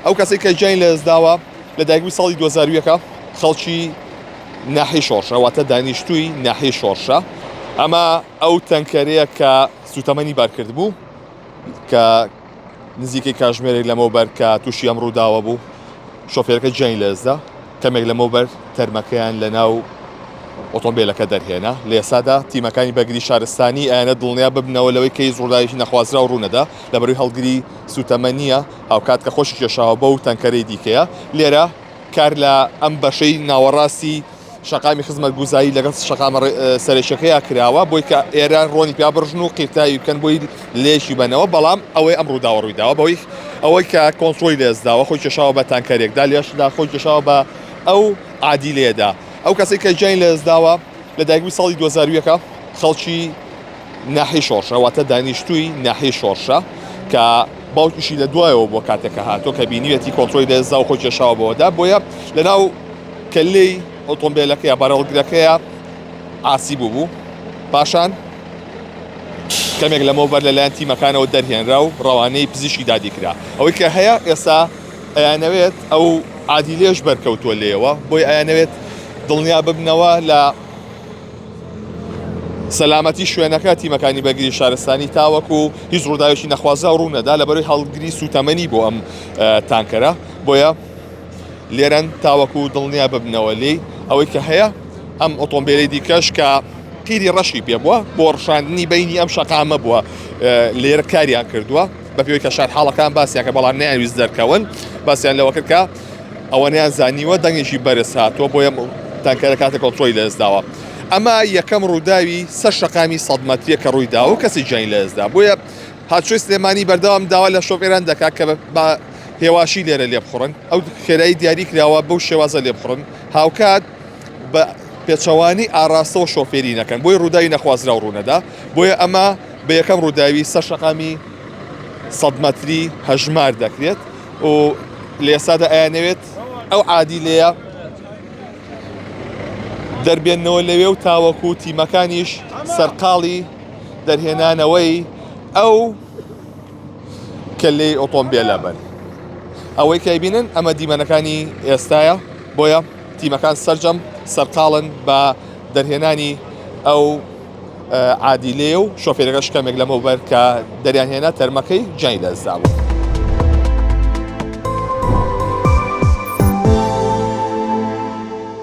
ئەو کەسێک کە گیانی لەدەستداوە لە دایکبووی ساڵی 2001 خەڵکی ناحیەی شۆڕشە واتە دانیشتووی ناحیەی شۆڕشە. ئەمە ئەو تەنکەرەیە کە سووتەمەنی بارکردبوو کە نزیکەی کاژمێرێک لەمەوبەر کە تووشی ئەم ڕووداوە بوو شۆفێرەکە گیانی لەدەستدا کەمێک لەمەوبەر تەرمەکەیان لە ناو ئۆتۆمبیلەکە دەرهێنا لە ئێستادا تیمەکانی بەرگری شارستانی ئەیانە دڵنیا ببنەوە لەوەی کە هیچ ڕووداوێکی نەخوازراو ڕوونەدا لەبەروی هەڵگری سووتەمەنیە هاوکات کە خۆشی کێشاوە بەو تەنکەرەی دیکەیە لێرە کار لە ئەم بەشەی ناوەڕاستی شەقامی خزمەتگوزاری لەگەڵ شەقامە سەرەکیەکەیا کراوە بۆی کە ئێرە ڕۆنی پیا بڕژن و قیرتاوی بکەن بۆی لێکی بەنەوە بەڵام ئەوەی ئەم ڕووداوە ڕوویداوە بەوەی ئەوەی کە کۆنترۆلی لێزداوە خۆی کێشاوە بە تانکەرێکدا لێشدا خۆی کێشاوە بە ئەو عادیلەیەدا ئەو کەسێک کە گیانی لەدەستداوە لە دایکبووی ساڵی 2001 خەڵکی ناحیەی شۆڕشە واتە دانیشتووی ناحیەی شۆڕشە کە باوکیشی لە دوایەوە بووە کاتێک کە هاتووە کە بینیوێتی کۆنترۆلی لەدەستدا و خۆی کێشاوە بەوەدا بۆیە لەناو کەللەی ئۆتۆمبیلەکەیە بارهەڵگرەکەیە عاسی بوو بوو پاشان کەمێک لەمەوبەر لەلایەن تیمەکانەوە دەرهێنرا و ڕەوانەی پزیشکی دادی کرا ئەوەی کە هەیە ئێستا ئەیانەوێت ئەو عادیلێش بەرکەوتووە لێەوە بۆی ئەیانەوێت دڵنیا ببنەوە لە سەلامەتی شوێنەکە تیمەکانی بەرگری شارستانی تاوەکو هیچ ڕووداوێکی نەخوازراو ڕوونەدا لەبەرەی هەڵگری سوتەمەنی بۆ ئەم تانکەرە بۆیە لێرەن تاوەکو دڵنیا ببنەوە لێی ئەوەی کە هەیە ئەم ئۆتۆمبیلی دیکەش کە قیری ڕەشی پێ بووە بۆ ڕشاندنی بینی ئەم شەقامە بووە لێرە کاریان کردووە بە پێوەی کە شار حاڵەکان باسییان کە بەڵام نەیانویست دەرکەون باسییان لەوە کرد کە ئەوەنیان زانیوە دەنگێکی بەرز هاتووە بۆیە تانکەرە کاتە کۆنترۆلی لەدەستداوە ئەمە یەکەم ڕووداوی سەر شەقامی 100 مەتریە کە ڕوویداوە و کەسی گیانی لەدەستدا بۆیە هاتوچۆی سلێمانی بەردەوام داوا لە شۆفێران دەکات کە بە هێواشی لێرە لێبخوڕن ئەو خێرایی دیاری کراوە بەو شێوازە لێبخوڕن هاوکات بە پێچەوانی ئاراستەوە شۆفێری نەکەن بۆی ڕووداوی نەخوازراو ڕوونەدا بۆیە ئەمە بە یەکەم ڕووداوی سەر شەقامی 100 مەتری هەژمار دەکرێت و لە ئێستادا ئەیانەوێت ئەو عادیلەیە دەربێنەوە لەوێ و تاوەکو تیمەکانیش سەرقاڵی دەرهێنانەوەی ئەو کەلەی ئۆتۆمبێلە بن ئەوەی کە بینن ئەمە دیمەنەکانی ئێستایە بۆیە تیمەکان سەرجەم سەرقاڵن بە دەرهێنانی ئەو عادیلەیە و شۆفێرەکەش کەمێک لەمەوبەر کە دەریان هێنا تەرمەکەی گیانی لەدەستدابوو.